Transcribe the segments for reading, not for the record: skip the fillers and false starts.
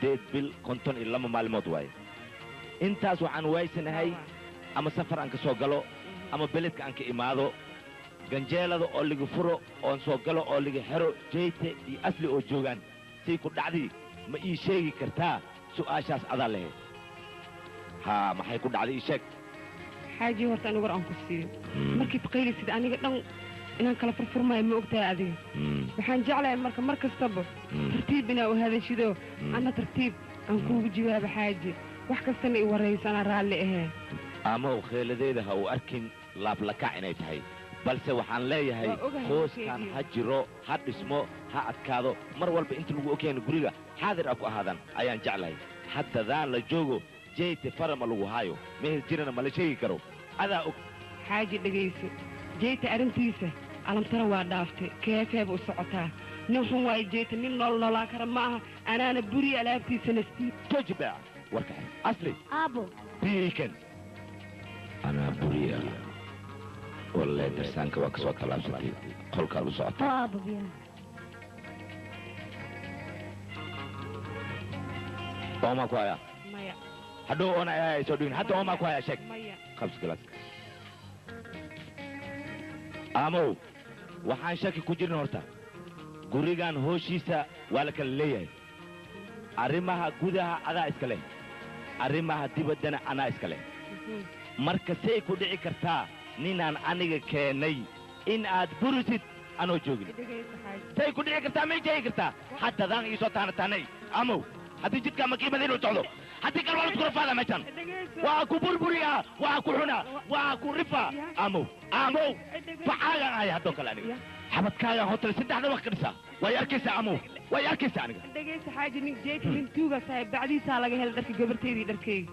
8 bil 52 maalmood waaye. Intaas waxaan waysanahay ama safar aan ka soo galo ama beledka aan ka imaado, ganjeelada oo liga furo oon soo galo oo liga xero, Jeyte iyo Asli oo joogaan. Say ku dhacday ma ii sheegi kartaa? Su'aashaas adaa lehe. Haa, maxay ku dhacday? Ii sheeg. Xaaji, horta anigu war aan ku siiyo. Markii taqaylisid aniga dhan inaan kala furfurmayo, ma ogtahay adiga? Waxaan jeclahay marka mar kastaba tartiib inaa u hadashido, anna tartiib aan kuugu jawaabo. Xaaji, wax kastana i warayso, anaa raalli ahee. Amow, kheeladeeda ha u arkin laablakac inay tahay, balse waxaan leeyahay Waa ogahay qoyskan warkeygiiyo. ha jiro, ha dhismo, ha adkaado. Mar walba inta lagu ogyahay guriga xaadir a ku ahaadaan ayaan jeclahay. Haddadaan la joogo Jeyte fara ma lagu haayo, mehel jirana ma la sheegi karo, adaa og. Xaaji, dhegayso. Jeyta arrintiisa alamtara waa dhaaftay, keefeeba u socotaa. Nin xun waayo Jeyta, nin nool noolaa kara ma aha. Anaana buri alaabtiisana sii. Jooji beeca warka xir. Asli. Aabo. Biiken anaa buriya walle, darsaanka waa ka soo tallaabsatay, qolkaad u socotaa. Oo aabo, biyaha. Oomaa ku hayaa? Maya. Hadhow oona ay soo dhigin. Hadda oomaa ku hayaa? Sheeg. Maya. Qabs galaaska. Aamow, waxaan shaki ku jirin horta gurigan hooshiisa waa la kala leeyahay. Arrimaha gudaha adaa iska leh, arrimaha dibaddana anaa iska leh. Marka say ku dhici kartaa ninaan aniga keenay in aad burisid anoo joogin? Dhegayso, xaaji. Say ku dhici kartaa? May sheegi kartaa? Haddadaan iisoo taanataanay. Amow, haddii jidkaa makiimada inuu socdo, haddii kale waa la isku rafaada meeshan. Dhegayso. Waa ku burburiyaa, waa ku xunaa, waa ku rifaa. Amow, amow, facaagaan ahay haddoo kale aniga xabadkaagaan hotel 3 dabaq ka dhisaa. Way arkaysaa amow, way arkaysaa aniga. Dhegayso xaaji, nin Jeyta nin tuugas ahay. Bacdiisaa laga helay dharka gabarteydii, dharkayga.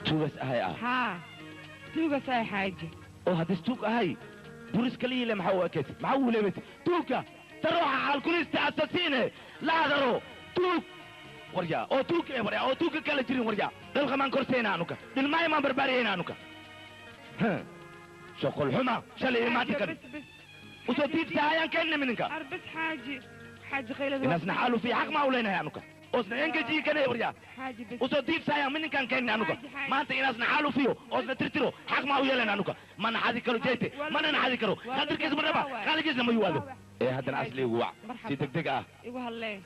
Tuugas ahay ah? Haa, tuugas ahay, xaaji. Oo haddis tuug ahay, buris kaliya le maxaa u ekaysa? Maxaa u leebaysa tuugka taruuxa xaalkulista asasiine laadaro tuug warya oo tuugka eh warya oo tuugka kala jirin warya. Dhilqamaan korsayna anuka, dhilmaayo maan barbaariyayna anuka. Shaqol xuma shalay iyo maanta kan bas bas. Usoo tiibsahayaan keenna mininka. Ar bas xaaji, xaaji, qaylada. Inaasna xaalu fi xaq maa u leenahay anuka oosna engejii kane warya. Xaaji, bas. Usoo tiibsahayaan mininkaan keenna anuka. Xaaji, xaaji. Maanta inaasna xaalu fiyo oosna tirtiro xaq maa u yeelan anuka. Mana xadi karo Jeyte, mana naxadi karo. Qadirkiis ma raba, qaaligiisna ma yuwaado ee haddana Asli igu wac si degdeg ah. Igu hadlee,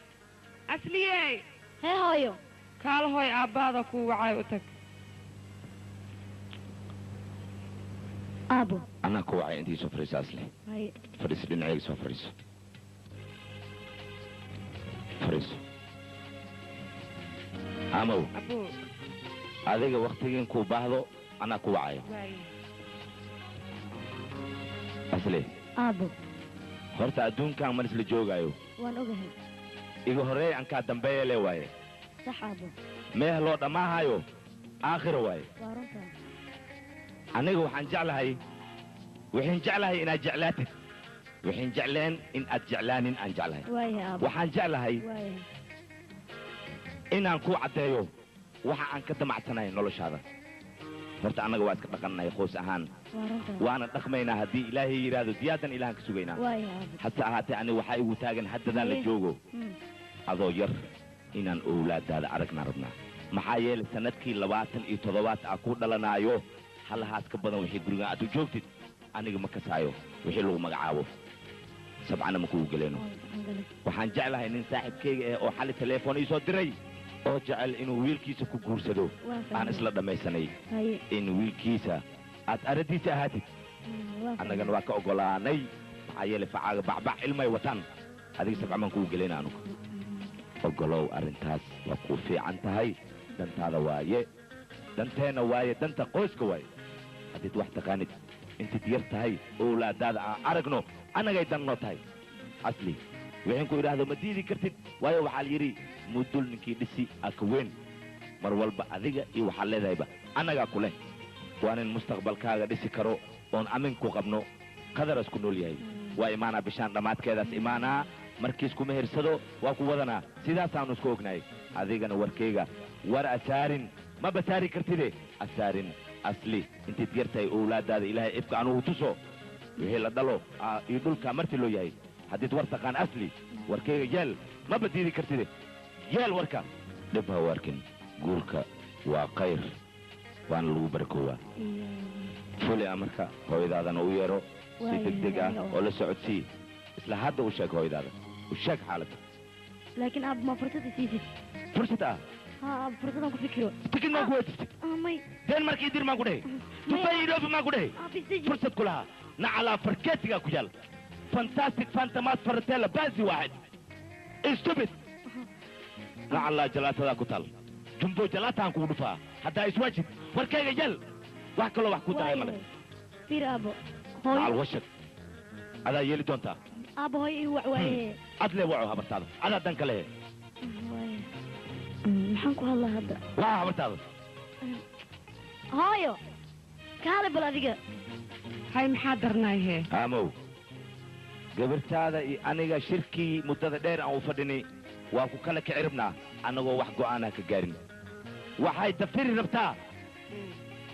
Asliyey. Hee hooyo. Kaala hooy, aabbaada kuu wacay, u tag. Aabo. Anaa ku wacay. Intii soo fadhiiso Asli. Haye. Fadhiiso, dhinacayga soo fadhiiso, fadhiiso amow. Abuu. Adiga waktigiin kuu baahdo anaa ku wacayo. Waaye. Asli. Aabo. Horta adduunkan mar isla joogaayo. Waan ogahay. Iga horreey aan kaa dambeeya le waaye. Sax aabo. Meeh loo dhammaahayo aakhira waaye. Waa runtaa. Aniga waxaan jeclahay, waxaan jeclahay inaad jeclaatid, waxaan jecleen in aad jeclaanin aan jeclahay. Waayahay aabo. Waxaan jeclahay waayahay inaan kuu caddeeyo waxa aan ka damacsanahay noloshaada. Horta annaga waa iska dhaqannahay qoys ahaan. Waa runtaa. Waana dhaqmaynaa haddii Ilaahay yidhaahdo, diyaadan Ilahan ka sugaynaa. Waayahay aabo. Hase ahaatee aniga waxaa igu taagan haddadaan la Haye. joogo adoo yar inaan owlaadaada aragnaa rabnaa, maxaa yeelay sanadkii 27aad aa ku dhalanaayo. Halahaas ka badan wixii gurigan aad u joogtid aniga ma kasaayo wixii lagu magacaabo sabcana ma kugu geleno. Waxaan jeclahay nin saaxiibkayga ah oo xali telefoon ii soo diray oo jecel inuu wiilkiisa ku guursado. Waan aan fahmay. Isla dhammaysanay Haye. in wiilkiisa aad aradiisa ahaatid. Waan annagana fahmay. waa ka oggolaanay, maxaa yeelay facaaga bacbac ilmay wataan. Adiga sabcamaan kugu gelina anuga. Oggolow arrintaas, waa kuu fiican tahay, dantaada waaye, danteenna waaye, danta qoyska waaye. Haddiid wax taqaanid, intayd yar tahay owlaadaada aan aragno annagay dan noo tahay. Asli, wixin ku idhaahdo ma diidi kartid, waayo waxaa la yidhi mudul ninkii dhisi aa ka weyn. Mar walba adiga iyo waxaad leedahayba annagaa ku leh. Waa nin mustaqbalkaaga dhisi karo oon amin ku qabno. Qadaras ku nool yahay, waa imaanaa bishaan dhammaadkeedaas imaanaa. Markiis kuma hersado waa ku wadanaa, sidaasaanu isku ognahay. Adigana warkayga war asaarin ma basaari kartide, asaarin Asli. Intayd yar tahay owlaadaada Ilaahay ifka anugu tuso wixii la dhalo iyo dhulka marti loo yahay. Haddiid war taqaan Asli, warkayga yeel, maba diidi kartide, yeel warka. Dhib ha u arkin, guurka waa khayr, waana lagu barkoowaa. Fuli amarka hooyadaadana u yeero si degdeg ah oo la socodsii. Isla hadda u sheeg hooyadaada, u sheeg xaaladda. Laakiin aabbo, ma fursad isiisid? Fursad ah? Haa aabbo, fursadaan ku fikiro. Tikid maan ku weydiistay? May. Deen markii dir maan ku dhehe, dubay idhoofi maan ku dhehe. Fursad ku lahaa nacalaa farkeetigaa ku yaal. Fantastic fantamas faratella baasi waaxid stupid nacalaa jalaatadaa ku taal. Jumbo jalaataan kugu dhufaa haddaa iswaajid. Warkayga yal, wax kaloo wax ku tahay male. Fiir aabbo, nacal hooyo. Washad adaa yeeli doontaa. Aabbo, hooyo ii wac waaye. Ad lee waco habartaada, adaa danka lehe. Waaye, maxaan ku hadlaa hadda? Waxa habartaada. Hooyo, kaale bal adiga. Hay, maxaa darnaay hee? Aamow, gabartaada iyo aniga shirkii muddada dheer aan u fadhinay waa ku kala kici rabnaa annagoo wax go'aanah ka gaarin. Waxay dafiri rabtaa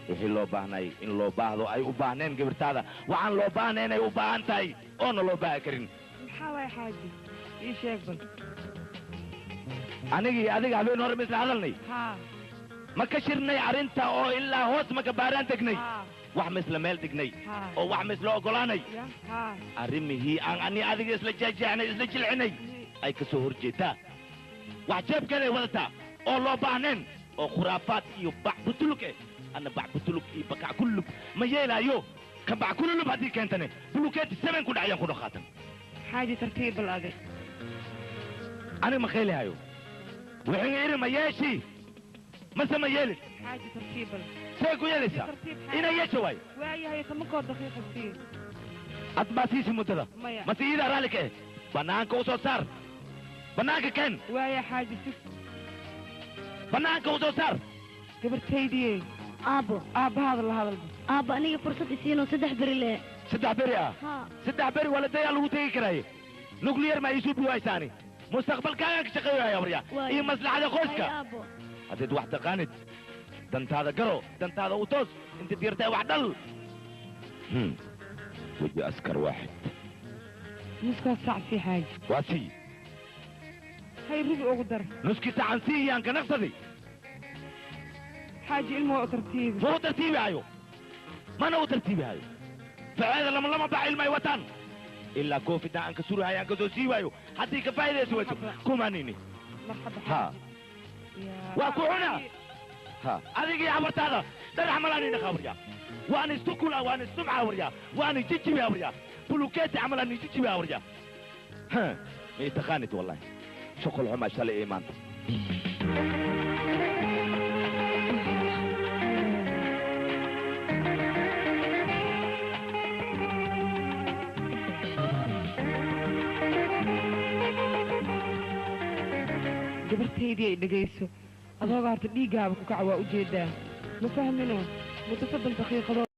wixii loo baahnay in loo baahdo ay u baahneen gabartaada, waxaan loo baahnayn ay u baahan tahay oona loo baahi karin. Maxaa waay xaaji? Ii sheeg bal. Anigii adiga habeen hore ma isla hadalnay? Haa. Ma ka shirnay arrinta oo ilaa hoos ma ka baaraan tegnay? Haa. Wax ma isla meel dhignay? Haa. Oo wax ma isla oggolaanay? Ya, haa. Arrimihii aan ani adiga isla jeexjeexnay, isla jilcinay ay ka soo hor jeedaa. Wax jeebkeeday wadataa oo loo baahneen oo khuraafaad iyo bac butulug eh. Anna bac butulug iyo bakac kullub ma yeelaayo. Ka bac kululub haddii keentane bulukeeti seben ku dhacayaan ku dhaqaatan. Xaaji, tartiib bal adi. Aniga ma khaylihayo. Wixii iri ma yeeshi mase ma yeelin? Xaaji, tartiib bal. See ku yeelaysaa? Tartiib. Inay yeesha waayo. Waayahay, tobankoo daqiiqa sii. Ad baa siisi muddada? Maya. Mase iidaa raalli ka eh? Bannaanka u soo saar, bannaanka keen. Waaya xaaji, sug. Bannaanka u soo saar. Gabartaydiye. Aabbo. Aabbahaada la hadalba. Aabbo, aniga fursad isiinoo 3 beri le. 3 beri ah? Haa. 3 beri wala dayaa lagu tegi karaaye. Nuclear ma iisuu biwaysaani? Mustaqbalkaagaan ka shaqeeyo warya Waaya. iyo maslaxada qoyska. Hay aabbo. Haddayd wax taqaanid, dantaada garo, dantaada u toos inta diirtay wax dhal. Weji askar waaxid. Nuskaas saac sii, xaaji. Waa sii. Hay, rubi ugu dar. Nuskii saacan sii iyaan ka naqsaday. Xaaji, ilma waa u tartiibi. Ma u tartiibi hayo, mana u tartiibi hayo. Faceeda lama lama bac ilmay wataan ilaa koofida aan ka surahayo aan ka soo sii waayo. Haddii ka faa'idaysa wayso kumanini. Marxaba. Ha. Xaaji. Waa ku cunaa ha adigii habartaada dhagax malaan idhaqa waryaa, waan istukula, waan istumca waryaa, waan ijijibiya waryaa, bulukeeti camal aan ijijibiya waryaa. Ha ma i taqaanid? Wallahi shuqul xumaa shalay iyo maanta. Gabartaydii ay dhegayso. Adooga horta dhiiggaaba ku kaca, waa ujeedaa, ma fahmino muddo 30 daqiiqadood.